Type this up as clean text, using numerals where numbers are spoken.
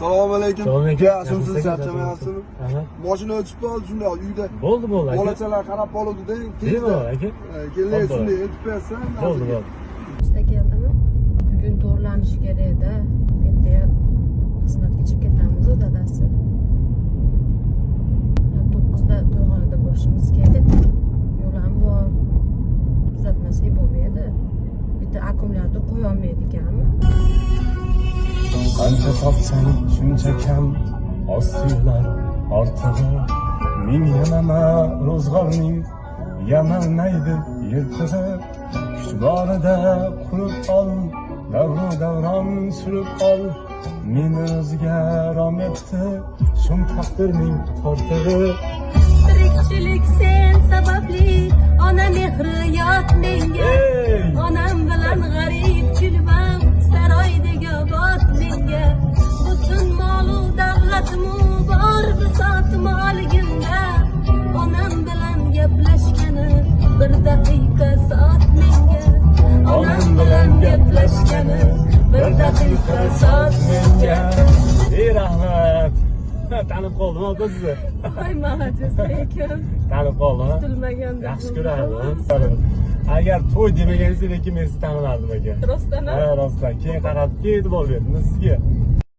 Assalomu alaykum. Assalomu alaykum. Yaxshimisiz, charchamayapsizmi? Aha. Mashina o'chib qoldi shunday uyda. Bo'ldi, bo'ldi aka. Bolachalar qarab qoluvdi-da. Bemalol aka. Kelay Bo'ldi. shunday aytib bersan. Bo'ldi, bo'ldi. Usta keldimi? Bugun to'g'irlanishi kerak-da. Ertaga xizmatga chiqib ketamiz dadasi. 9da to'yxonada bo'lishimiz kerak. Yo'l ham bor. Tuzatmasak bo'lmaydi. Bitta akkumulyator qo'yolmaydi ekanmi? Qancha topsang shuncha kam, oz tuyular ortig'i. Ming yamama ro'zg'orning yamalmaydi yirtig'i. Kuch borida qurib ol, davru davron surib ol. Meni o'ziga rom etdi shum taqdirning tortig'i. Tirikchilik sen sababli, ona mehri yot menga. Ey! Onam bilan g'arib kulbam saroydek obod menga. Butun molu davlatimu bor bisotim olganda. Onam bilan gaplashgani bir daqiqa soat menga. Onam bilan gaplashgani bir daqiqa soat menga. Ey, rahmat, tanib qoldim opa sizni. Voy, молодец lekin. Tanib qoldim. Kutilmaganda. Yaxshi ko'rardim. Agar to'y demaganingizda, lekin men sizni tanimardim aka. Rostdan? Ha, rostdan. Keyin qaradiki, e'tibor berdim sizga.